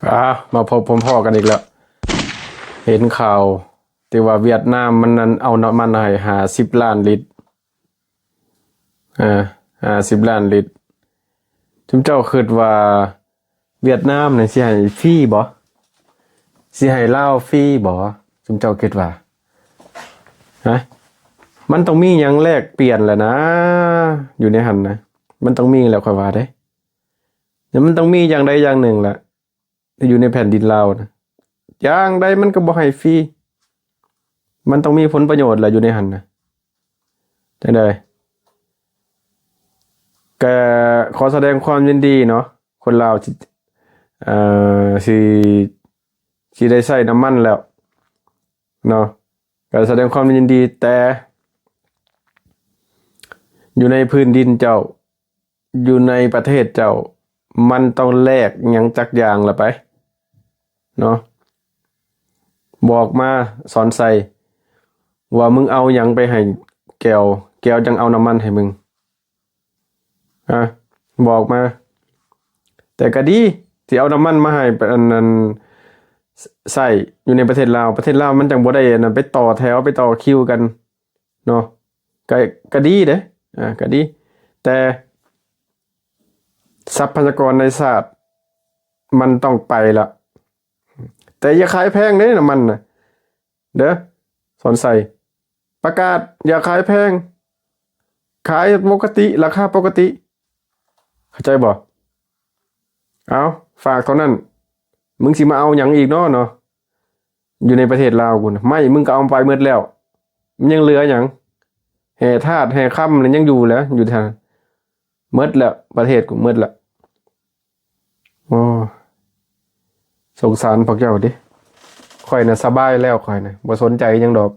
ອ່າ ມາພົບພ້ອມພໍ້ກັນອີກແລ້ວ. ເຫັນຂ່າວທີ່ວ່າຫວຽດນາມມັນນັ້ນເອົານ້ຳມັນໃຫ້ຫ້າສິບລ້ານລິດ. ອ່າ ຫ້າສິບລ້ານລິດ. ຊຸມເຈົ້າຄິດວ່າຫວຽດນາມນີ້ຊິໃຫ້ຟຣີບໍ່? ຊິໃຫ້ລາວຟຣີບໍ່? ຊຸມເຈົ້າຄິດວ່າ ຮະ? ມັນຕ້ອງມີຫຍັງແລກປ່ຽນແຫຼະນະ ຢູ່ໃນຫັ້ນນະ. ມັນຕ້ອງມີແຫຼະ ຂ້ອຍວ່າເດ້. ແຕ່ມັນຕ້ອງມີຢ່າງໃດຢ່າງໜຶ່ງແຫຼະ ທີ່ຢູ່ໃນແຜ່ນດິນລາວນະ. ຢ່າງໃດມັນກໍບໍ່ໃຫ້ຟຣີ. ມັນຕ້ອງມີຜົນປະໂຫຍດແຫຼະ ຢູ່ໃນຫັ້ນນະ. ຈັ່ງໃດ? ກໍຂໍສະແດງຄວາມຍິນດີເນາະ. ຄົນລາວຊິ ເອີ ຊິ ຊິໄດ້ໃຊ້ນ້ຳມັນແລ້ວເນາະ. ກໍສະແດງຄວາມຍິນດີ, ແຕ່ຢູ່ໃນພື້ນດິນເຈົ້າ, ຢູ່ໃນປະເທດເຈົ້າ, ມັນຕ້ອງແລກຫຍັງຈັກຢ່າງລະໄປເນາະ. ບອກມາ ສອນໄຊ ວ່າມຶງເອົາຫຍັງໄປໃຫ້ແກວ, ແກວຈັ່ງເອົານ້ຳມັນໃຫ້ມຶງ. ອາ ບອກມາ. ແຕ່ກໍດີ ທີ່ເອົານ້ຳມັນມາໃຫ້ ອັນນັ້ນ ໃຊ້ຢູ່ໃນປະເທດລາວ. ປະເທດລາວມັນຈັ່ງບໍ່ໄດ້ ອັນນັ້ນ ໄປຕໍ່ແຖວ ໄປຕໍ່ຄິວກັນເນາະ. ກໍ ກໍດີເດ້. ອາ ກໍດີ. ແຕ່ຊັບພະຍາກອນໃນຊາດມັນຕ້ອງໄປລະ. ແຕ່ຢ່າຂາຍແພງເດ້ ນ້ຳມັນນະ ເດີ ສອນໄຊ. ປະກາດຢ່າຂາຍແພງ, ຂາຍປົກກະຕິ, ລາຄາປົກກະຕິ. ເຂົ້າໃຈບໍ່? ເອົາ, ຝາກເທົ່ານັ້ນ. ມຶງຊິມາເອົາຫຍັງອີກເນາະ ເນາະ? ຢູ່ໃນປະເທດລາວພຸ້ນ, ໄມ້ມຶງກໍເອົາໄປໝົດແລ້ວ, ມັນຍັງເຫຼືອຫຍັງ? ແຮ່ທາດແຮ່ຄຳນັ້ນຍັງຢູ່ແຫຼະ, ຢູ່ແຖວນັ້ນ. ໝົດແລ້ວ, ປະເທດກູໝົດແລ້ວ. ໂອ້ ສົງສານພວກເຈົ້າເດ້. ຂ້ອຍນະສະບາຍແລ້ວ, ຂ້ອຍນະບໍ່ສົນໃຈຫຍັງດອກ.